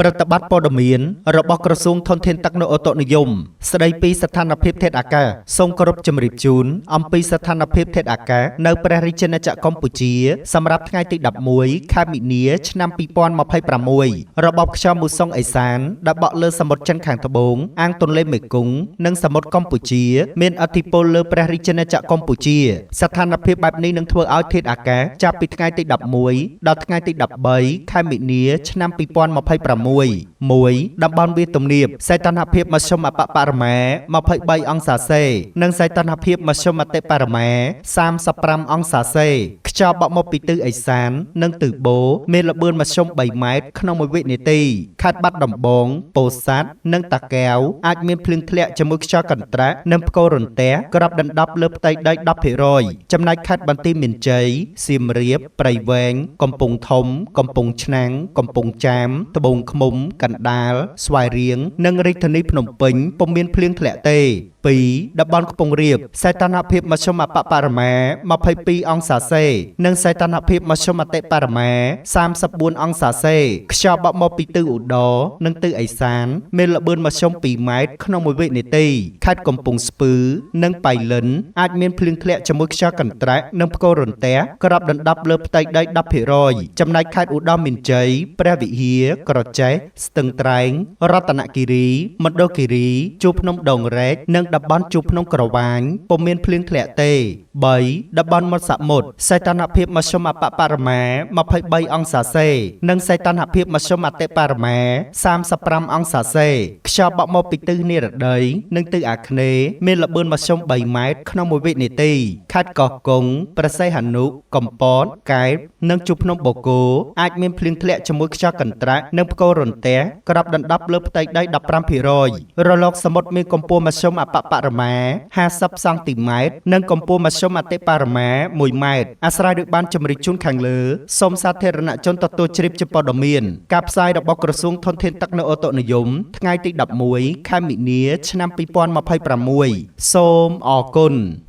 ព្រឹត្តិបត្រព័ត៌មានរបស់ក្រសួងធនធានទឹកនិងអូតូនិយមស្ដីពីស្ថានភាពធាតុអាកាសសូមគោរពជម្រាបជូនអំពីស្ថានភាពធាតុអាកាសនៅព្រះរាជាណាចក្រកម្ពុជាសម្រាប់ថ្ងៃទី11ខែមីនាឆ្នាំ2026របបខ្យល់មូសុងអេសានដែលបក់លើសមុទ្រចិនខាងត្បូងអាងទន្លេមេគង្គនិងសមុទ្រកម្ពុជាមានឥទ្ធិពលលើព្រះរាជាណាចក្រកម្ពុជាស្ថានភាពបែបនេះនឹងធ្វើឲ្យធាតុអាកាសចាប់ពីថ្ងៃទី11ដល់ថ្ងៃទី13ខែមីនាឆ្នាំ2026 1តំបន់វាលទំនាបសីតុណ្ហភាពមធ្យមអបបរមា23អង្សាសេនិងសីតុណ្ហភាពមធ្យមអតិបរមា35អង្សាសេខ្យល់បក់មកពីទិសឦសាននិងទិសបូរមានល្បឿនមធ្យម3ម៉ែត្រក្នុងមួយវិនាទីខេត្តបាត់ដំបងពោធិ៍សាត់និងតាកែវអាចមានភ្លៀងធ្លាក់ជាមួយខ្យល់កន្ត្រាក់និងផ្គររន្ទះក្របដណ្ដប់លើផ្ទៃដី10%ចំណែកខេត្តបន្ទាយមានជ័យសៀមរាបព្រៃវែងកំពង់ធំកំពង់ឆ្នាំងកំពង់ចាមត្បូងឃ្មុំកណ្ដាលស្វាយរៀងនិងរាជធានីភ្នំពេញពុំមានភ្លៀងធ្លាក់ទេ2តំបន់ខ្ពង់រាបសីតុណ្ហភាពមធ្យមអបបរមា22អង្សាសេនិងសីតុណ្ហភាពមធ្យមអតិបរមា34អង្សាសេខ្យល់បក់មកពីទិសឧត្តរនិងទិសឦសានមានល្បឿនមធ្យម2ម៉ែត្រក្នុងមួយវិនាទីខេត្តកំពង់ស្ពឺនិងបៃលិនអាចមានភ្លៀងធ្លាក់ជាមួយខ្យល់កន្ត្រាក់និងផ្គររន្ទះក្របដណ្ដប់លើផ្ទៃដី10%ចំណែកខេត្តឧត្តរមានជ័យព្រះវិហារក្រចេះស្ទឹងត្រែងរតនគិរីមណ្ឌលគិរីជួរភ្នំដងរែកនិងតំបន់ជួរភ្នំក្រវាញពុំមានភ្លៀងធ្លាក់ទេ3តំបន់មាត់សមុទ្រសីតុណ្ហភាពមធ្យមអបបរមា23អង្សាសេនិងសីតុណ្ហភាពមធ្យមអតិបរមា35អង្សាសេខ្យល់បក់មកពីទិសនិរតីនិងទិសអាគ្នេយ៍មានល្បឿនមធ្យម3ម៉ែត្រក្នុងមួយវិនាទីខេត្តកោះកុងព្រះសីហនុកំពតកែបនិងជួរភ្នំបូកគោអាចមានភ្លៀងធ្លាក់ជាមួយខ្យល់កន្ត្រាក់និងផ្គររន្ទះក្របដណ្ដប់លើផ្ទៃដី15%រលកសមុទ្រមានកម្ពស់មធ្យមអបបរមា50សង់ទីម៉ែត្រនិងកម្ពស់មធ្យមអតិបរមា1ម៉ែត្រអាស្រ័យដោយបានជម្រាបជូនខាងលើសូមសាធារណជនទទួលជ្រាបជាព័ត៌មានការផ្សាយរបស់ក្រសួងធនធានទឹកនិងអូតូនិយមថ្ងៃទី11ខែមីនាឆ្នាំ2026សូមអរគុណ។